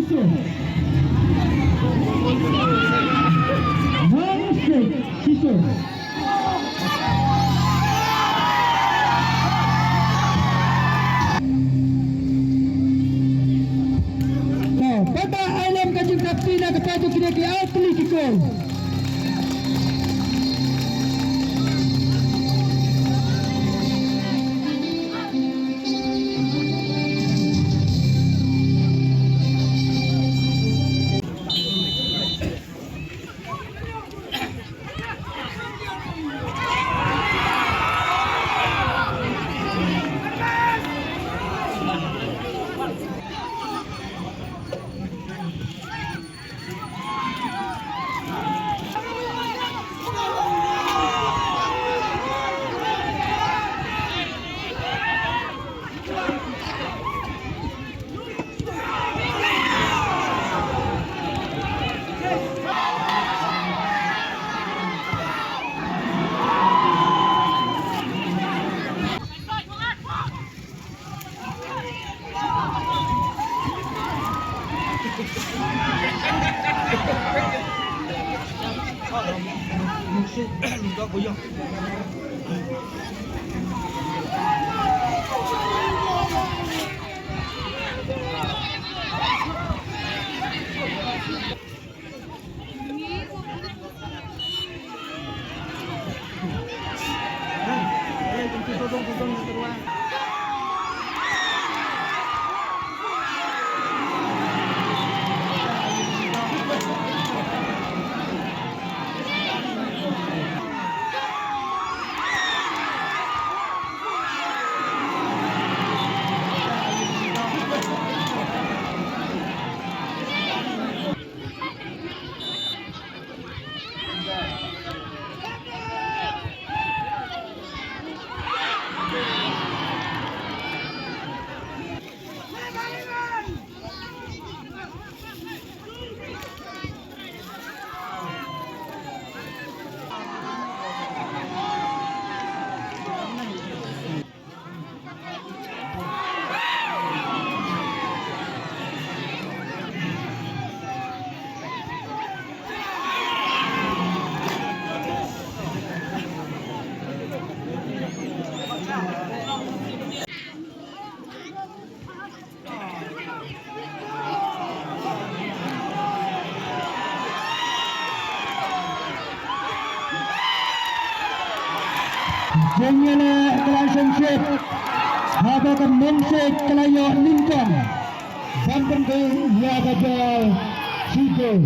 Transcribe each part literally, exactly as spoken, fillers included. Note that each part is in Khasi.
One six, Siso. To, pata ailem ka jingkapti na kata jong kine ki artylli ki kol. Jingïaleh ka la sngewsih haba ka Mynsiem ka la ïoh nyngkong ban pynbeit ïa ka ball. Shi gol.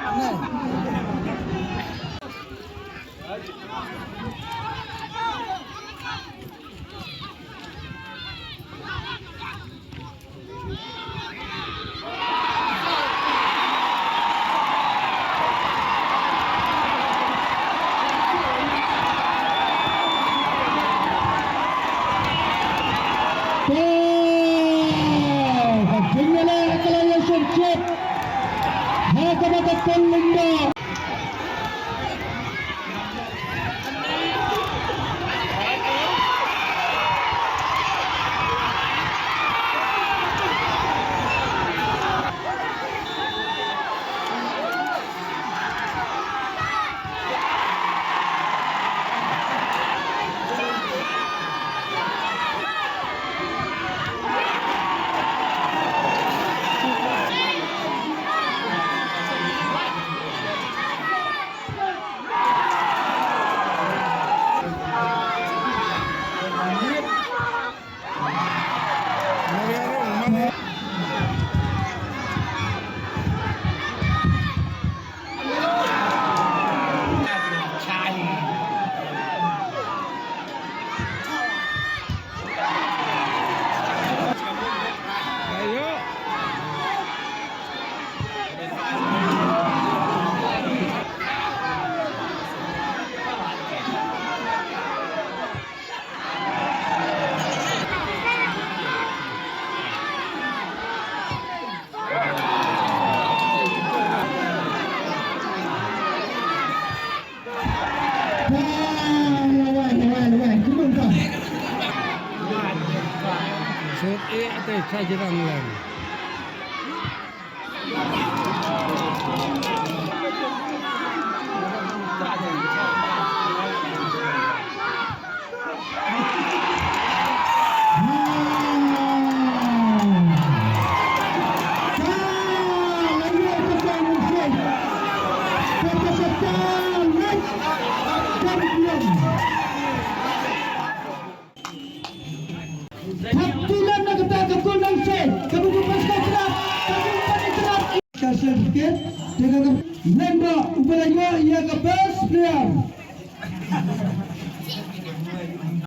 Ka jingïaleh ha ka la ïashim ship ha kaba ka kong lyngdoh. Sut ïa te cha jirang leng. Thap tilan na kata ka kul nang se, ka buku pas ka trap, ka buku pas ka trap. Ka certificate, te ka ka lendo, u ba la ïoh ïa ka best player.